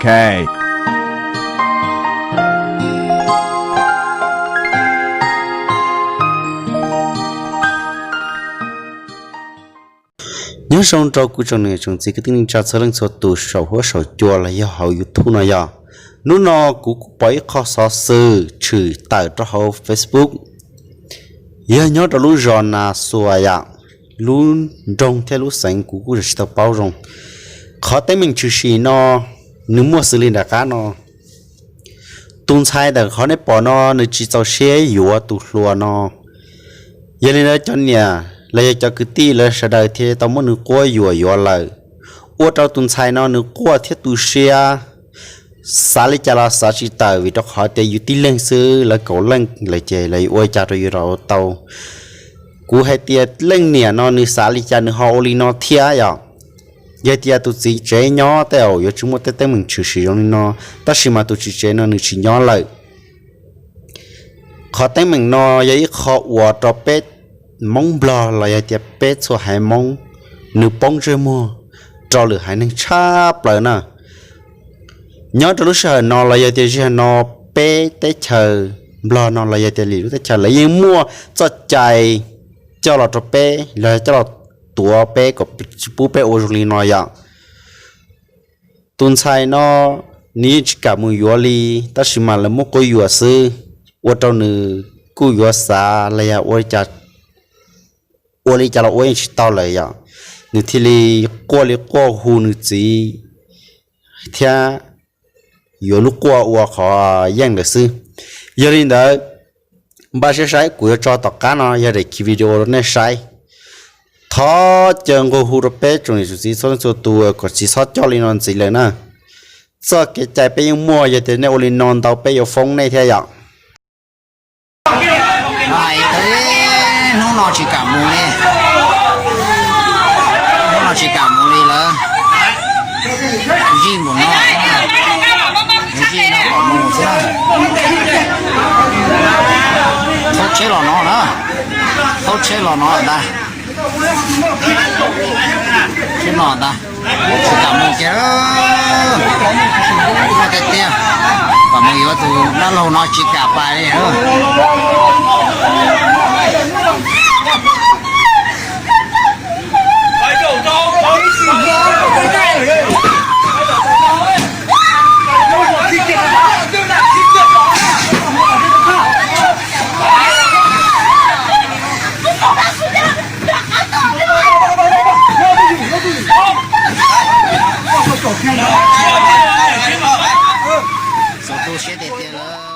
K. Nyob zoo rau kuv tsoom niam tsoom txiv kwv tij neej tsa txhua leej txhua tus saum huab saum cua los yog hauv YouTube no yog. Hnub no kuv kuj pom ib qho xov xwm tshwm tawm rau hauv Facebook, yog nyob rau lub zos Nas Xuas yom, lub nroog thiab lub xeev kuv kuj tsis tau paub zoo. Qhov teeb meem tshwm sim no nws muaj xws li nram qab no. Tus ntxhais ntawm qhov nej pom no nws tsis txaus siab yuav tus hluas no, yog li ntawd cov niam los yog cov kwv tij lawv sawv daws thiaj tau muab nws quab yuam yuav lawm. Ua rau tus ntxhais no nws quaj thiab tu siab, xav li cas los xav tsis tawm vim rau qhov tias yus tib leeg xwb lawv kaum leej lawm ces lawv ua li cas rau yus los tau. Kuv hais tias leej niam no nws xav li cas nws ho ua li no thiab yom. Yog tias tus txiv tsev nyob tej zaum yuav tsis muaj tej teeb meem tshwm sim zoo li no, tab sis mas tus txiv tsev no nws tsis nyob lawm. Qhov teeb meem no yog ib qho uas rau peb Hmoob Nplog los yog tias peb txhua haiv Hmoob nws poob ntsej muag rau lwm haiv neeg tshaj plaws na. Nyob rau lub sij hawm no los yog tias zig no peb teb chaws Nplog no los yog tias lwm lub teb chaws lawv yeej muaj txoj cai coj los rau peb los coj los tuav peb kom tsis pub peb ua zoo li no yom. Tus ntxhais no nws yeej tsis kam mus yuav li, tab sis mas lawv muab quab yuam xwb, ua rau nws kuj yuav xav los yog ua li cas los ua yeej tsis tau lawm yom. Nws thiaj li quaj li quaj hu nws txiv thiab yuav lub quaj ua qhov yeej lawm xwb. Yog li ntawd, npaj siab saib kuv yuav tso tom qab no yog daim video rau nej saib. Thov caw nqua hu rau peb tsoom niam tsoom txiv txhua leej txhua tus kom tsis txhob coj li no ntxiv lawm na. Txoj kev cai peb yeej muaj, yog tias nej ua li no ntau peb yuav foob nej thiab yom. Hais tau hnub no tsis kam mus li, hnub no tsis kam mus li lawm. Zij npaum no, zij no kom mus xwb. Thauj tsheb los no na, thauv tsheb los no ntag, tsheb no ntag. Tsis kam mus kiag, tiag tiag, kom mus yuav tus dab laug no tsis kam pais li. Xav tu siab tiag tiag lawm.